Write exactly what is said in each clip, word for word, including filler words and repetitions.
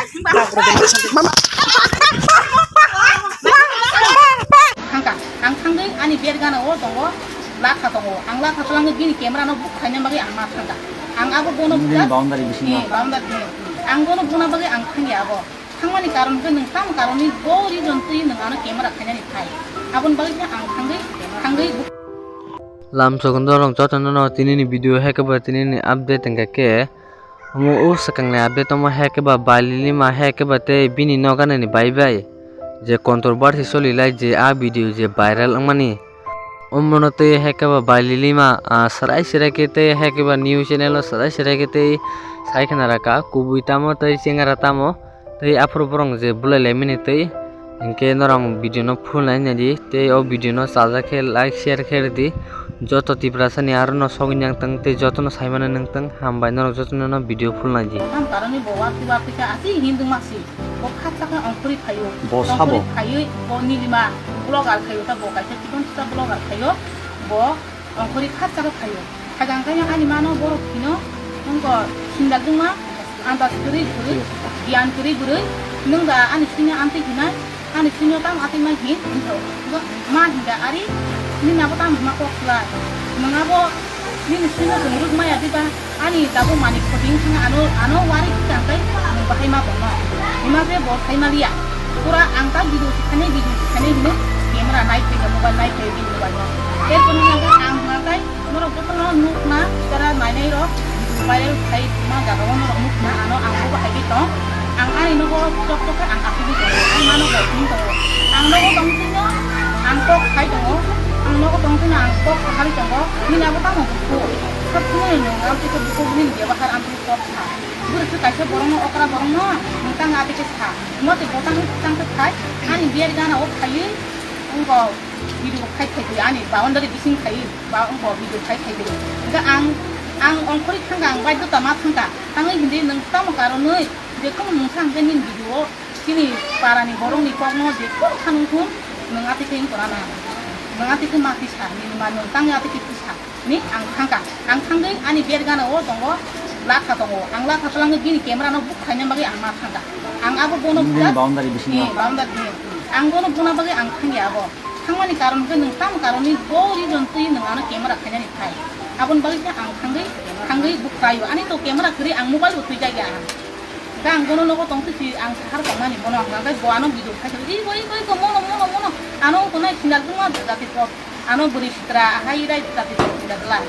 Thangka, ang thangwi ani bed gana o tongo, latha tongo. Ang latha twlangwi bini camera no book khaina bagwi ang ma thangka. Ang abo bono Nini buka, boundary bisingo. Ni boundary ni. Ang bono buna bagwi ang thangya abo. Thangmani karon khe nwng tamo karonni bo reason twi nwng ano camera khainani phai. Aboni bagwi khe ang thangwi, thangwi book. Lam sokondorong jotono no tinini video hai khe ba tinini update hingka khe. Omo o swkangni update omo hai khe ba Baililima hai khe ba tei bini nok ganani bai bai je controversy solilai je a video je viral wngmani. Omono tei hai khe ba Baililima, ah, swrai swrai khe tei hai khe ba news channel o swrai swrai khe tei sai khna raka kubui tamo tei chengara tamo tei aphuru borok je bulai laimani tei. Hinkhe norok video no full nai naidi tei o video no chajak khe like share khe rwdi. Joto Tiprasa ni aro no sogwi nang tong tei joto no sai mano nang tong, hambai norok joto no video full naidi. Tam karoni bo wati wati khe asi Hindu masi. Bo khatsa khe ongkhori phaio. Bo sabo. Ongkhori phaioi bo Nilima blogger phaio ta bo kaisa chikon chikon blogger phaio. Bo Ongkhori khatsa khe phaio. Phaikha khe ani mano borok phino, wngkha sinda dungma, andas kwrwi kwrwi, giyan kwrwi kwrwi, nwng da ani sino amtwi hinai, ani sino tamo atwi mai hin, wngkha. Ma hinda ari, nini abo tamo hima kok slai. Nwng abo nini sino chwng rwk maya diba, ani tabuk mani khoting thang ano, ano wari khe tangkai, nwng bahai ma tongno. Hima khe bo thai ma liya. Pura ang ta video sikhani, video sikhani hino camera nai phai, mobile nai phai, bini mobile no. Erpor hwnka khe ang hwnka khe norok jotono nukna, jara nainai rok video viral khai ma jaga o norok nukna, ano ang bo bahai khe tong. Ang ani nogo tok tok khe ang asugwi tongo, ang mano bo thung tongo. Ang nogo tong thwino, ang kok khai tongo, ang nogo tong thwino, ang kok sahari tongo, nini abo tamo buku. Sab sumai no, ang khe buku bini bebahar ang kok sa. Bwrwi khe kaisa borokno okra borokno nwng tang ati khe sa. Mo tei botang tang khe khai ani biyar gana o khaiwi wngkha video khai khai di ani boundary bising khaiwi ba wngkha video khai khai di. Hwnkhe ang ang ongkhorwi thangkha ang baidhota ma thangkha tangwi hindi nwng tamo karonwi je khum nwng thang khe nini video o chini parani borokni kokno je khum khanung thung nwng ati khe wngkha na nwng ati khe ma kisa nini ma nwng tang ati khe kisa. Ni ang thangkha, ang thangwi ani bed gana o tongo, latha tongo, ang latha twlangwi bini camera no book khaina bagwi ang ma thangkha. Ang abo bono Nini buka, boundary bisingo. Ni boundary ni. Ang bono buna bagwi ang thangya abo. Thangmani karon khe nwng tamo karonni bo reason twi nwng ano camera khainani phai. Aboni bagwi khe ang thangwi, thangwi book khaio. Ani to camera kwrwi ang mobile bo twijagya ang. Hwnkhe ang bono nogo tongtwi si ang sahar tongmani bono hwnkha khe bo ano video khai khe, "Iko, iko, iko, mono, mono, mono." Ano wngkha nai sindal buma jati kok. Ano bwrwi sitra ahai rai jati kok sindal bwla.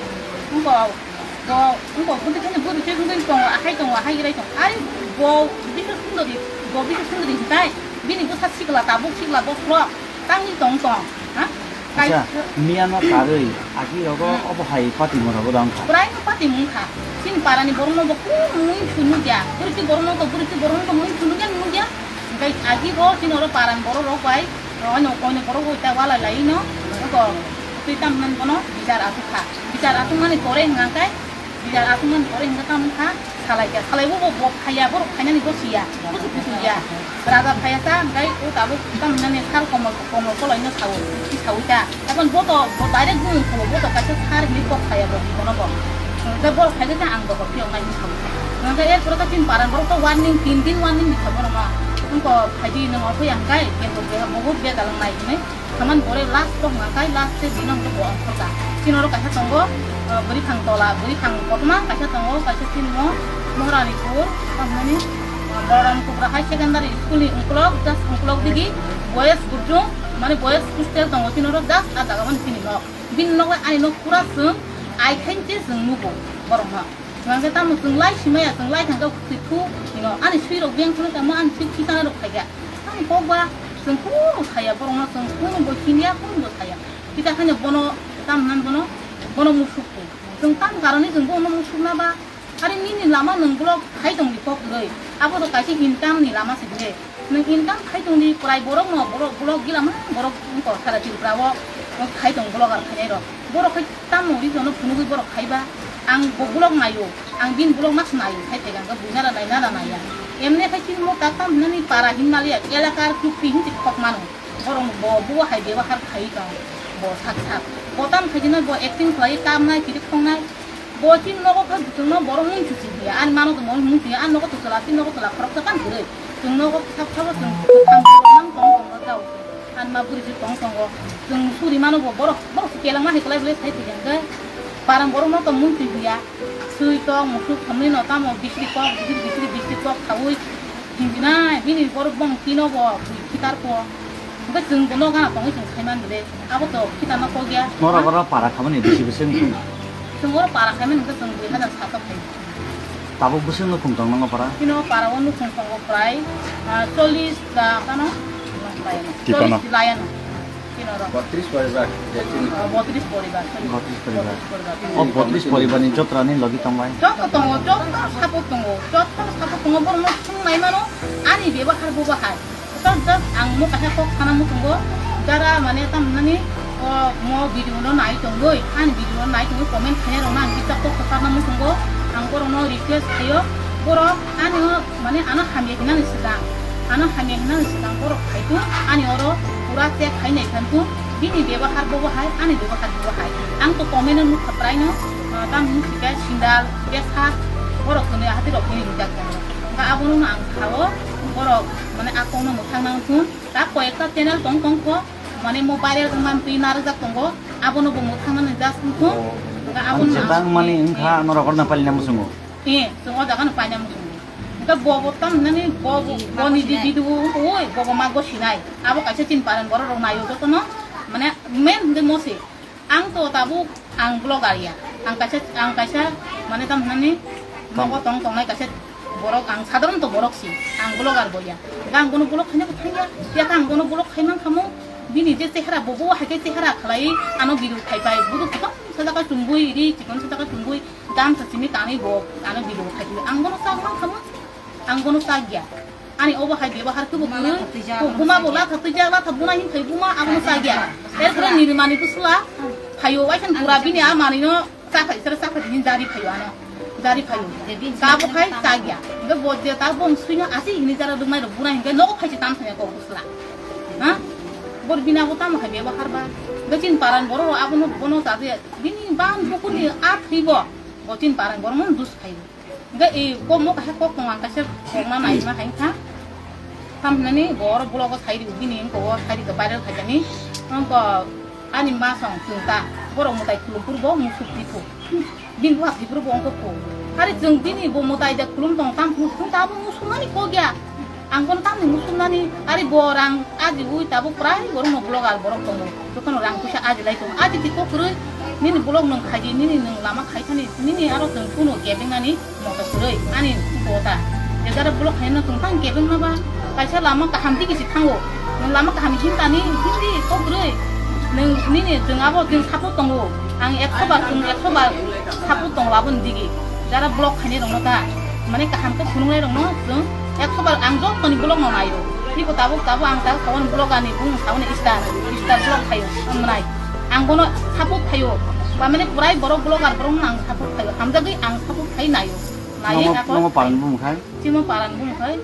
Wngkha bo, wngkha bo tei kheno bwrwi tei wngwi tongo, ahai tongo, ahai rai tongo. Ai bo bisa sundori, bo bisa sundori hwnkhe bini bwsa sikla tabuk sikla bokhorok tangwi tong tong. Ha? Acha, miya no karwi, agi rogo Hmm. obo hai pati mo rogo dong kha. Bwrai no pati mung kha. Chini para ni borok no bo ku mui sunu dia. Bwrwi borok no to, bwrwi borok no to mui sunu dia, mung dia. Hwnkhe agi bo chini oro para ni borok rok bai, oino, oino borok bo ta wala lai no. Ko twi tam nan bono bichar asuk kha. Bichar asuk mani pore hwnkhe Bichar aswkmani pore hwnkhe tamo wngkha, salai kha. Salai bo, bo, bo phaiya, borok phainani bo siya. Kusu kusu ya. Raja phaiya ta, hwnkhe o tabuk tamo hwnani sar komol, komol koloino sao, saui ta. Ebon bo to, bo direct bumung sao, bo to kaisa sar hinwi kok saya bo, bono bo. Hwnkhe borok phaikhe ta ang dohor phiyok nai hinwi sao. Hwnkhe erpore khe chini paran borok to warning, tin din warning di sa borok no. Wngkha phaidi nwng ophai ang kai, kebo, kebo, bo, bo, bega lang nai hinwi. Saman bore last bo hwnka kai, last se bini hwnkhe bo ongkhorka. Chini oro kaisa tongo, ah, bwrwi phang tola, bwrwi phang kotorma kaisa tongo, kaisa chini mo Moharanipur, tamo hwnani, ah, Balaram Kupra High Secondary School ni ungkulok, just ungkulok digi, boys gurjung, mane boys hostel tongo chini oro, just ah jaga mani chini nok. Bini nok bai ani nok pura chwng ai khain se chwng nugo borok no. Hwnkhe tamo chwng lai simaya, chwng lai thangkhe twi thu hino. Ani swi rok beng phano tamo ani swi khichana rok phaikha. Tamo kok ba chwng kunu saya borok no, chwng kunu bo himya, kunu bo saya. Kita khani bono tam nan bono, bono musuk ko. Chwng tam karoni chwng bono musuk na ba. Ari nini lama nwng blog khai tong di kok roi. Abo to kaisa income ni lama se de. Nwng income khai tong di, prai borok no, borok, borok gila ma, borok wngkha sara Tripura o khai tong blogger khainai rok. Borok khai tamo ri jono phunugwi borok khai ba, ang bo blog naio, ang bini blog mas naio, khai thai gangkha buina ra nai, nara naiya. Emne khai chini mo ta tam nani para hin maliya, elakar kupi hin tik khok mano. Borok bo, bo hai bebahar khai tong, bo sak sak. Bo tam khai dino bo acting khlai, kam nai, kiri khong nai. O chini nogo khe chwngno borok mung chuchi hiya, ani mano tongmo mung chuya, ani nogo to chwla, chini nogo chwla khoroksa pan kwrwi. Chwng nogo sab sabo chwng kwthang borok mang tong tong rok jao. Ani ma bwrwi se tong tongo. Chwng suri mano bo borok, borok se kelengma hai kwlai bwlai sai thwikha hwnkhe. Parang borok no to mung chuya. Swi tok musuk thomwi no tamo bisri kok, bisri bisri bisri kok khaui hinjinai, bini borok bong tino bo bui khitar po. Hwnkhe chwng bono gana tongwi chwng khai man bwle. Abo to khitarno kok ya. Norok oro para khamani bisi bisi wngkha. Chwng oro para khaimani hwnkhe chwng dui hazar sato khai. Tabuk bwswk nukhung tong nango para? Chini o para o nukhung tongo prai, ah, chollish ta phano. Tipano. Chollish layano. Chini oro. Botris poribar, je chini. Ah, botris poribar, sorry. Botris poribar. Botris poribar. O botris poribar ni jotra ni logi tong bai? Joto tongo, joto support tongo, joto support tongo, borok no swngnai mano, ani bebahar bo bahai. Just, just ang mo kaisa kok sana muchungo, jara mane tam nani, o mo video no nai tongoi, ani video no nai tongoi comment khaina rok na ang kisa kok sana muchungo, ang borok no request khayo, borok ani o mane ano hamya hinani swkang, ano hamya hinani swkang borok khai thung, ani oro pura check khai nai khan thung, bini bebahar bo bo hai, ani bebahar bo bo hai, ang to comment no nukha prai no, ah, tam hinwi sika sindal, besa, borok kwnwi hati rok hinwi rijak tongo, hwnkha abono ang sao, borok mane a kok no mwthang nang thung. Ta koyekta channel tong tong kho, mane mo viral wngmani twi narwkjak tongo, abono bo mwthangmani just wngkho. Oh. Hwnkhe abono ang jebang mani wngkha norok orna palina muchungo. Eh, chwng o jaga no paina muchungo. Hwnkhe bo bo tam nani bo bo, bo ni di video wngkha oi, bo bo ma gosinai. Abo kaisa chini parang borok rok naio jotono, mane main hwnkhe mo se. Ang to tabuk ang vlogger ya. Ang kaisa, ang kaisa mane tam hinani nogo tong tongnai kaisa borok, ang sadharon to borok si. Ang vlogger bo ya. Ang bono vlog khaina bo thangya. Ya ang bono vlog khaiman khamu. Bini je chehra bo bo hai khe chehra khlai ano video khai pai. Budu khotong sajaka chumbui ri chikon sajaka chumbui dam sa simi tanwi bo ano video khai. Ang bono chak man khamu. Ang bono chak ya. Ani obo hai bebahar khe bo kwrwi. Buma bo latha twijak, latha buna hin khai buma, abono chak ya. Erpore nini mani bwsla phaio, waikhan pura bini a manino chakhai sara chakhai hin jari phaio ano. Jari phaio. Kabo khai chak ya. Hwnkhe bo je ta bong suino asi hini jara dwngmai rok buna hinkhe nogo phai se tam thangya kok bwsla. Ha? Bor bina bo tamo hai bebahar ba. Hwnkhe chini paran borok rok abono bono chajakya. Bini ban bukurni a thwibo. Bo chini paran borok no dus phaio. Hingke i kok mo kaisa kok tong ang kaisa kok ma nai ma hai kha. Tam hinani bo oro vlog o sai ri bini wngko o sai ri viral khaijani. Wngko ani ma song chwng ta borok mwtai khulum phuru bo musuk di phu. Bini buha thwi phuru bo wngko phu. Hari chwng bini bo mwtai da khulum tong tam phu chwng ta bo musuk nani kok ya. Ang bono tamni muchungnani, ari bo rang ajiui tabuk prai borokno vlogger borok tongo. Jotono rang puisa ajilai tongo. Aji di kok kwrwi, nini vlog nwng khaidi, nini nwng lama khaithani, nini aro chwng kuno kebengnani moto kwrwi, ani kota. Jejara vlog khaina chwng tang kebengma ba, kaisa lama kaham digi se thango. Nwng lama kaham himtani, hindi kok kwrwi. Nwng nini chwng abo chwng support tongo. Ang ekso bar, chwng ekso bar support tongo aboni digi. Jara vlog khainai rokno ta, mane kaham khe phunuknai rokno chwng ekso bar ang jotoni vlog no naio. Teibo tabuk tabuk ang ta saboni vlog ani bung saboni star, star vlog khaio, ang mwnai. Ang bono support khaio. Ba mane purai borok vlogger borok no ang support khaio. Hamjagwi ang support khai naio. Naiwi Nomo, ako nomo paran bumung khai? Chimo paran bumung khai,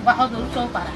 Bahadur Chowpara.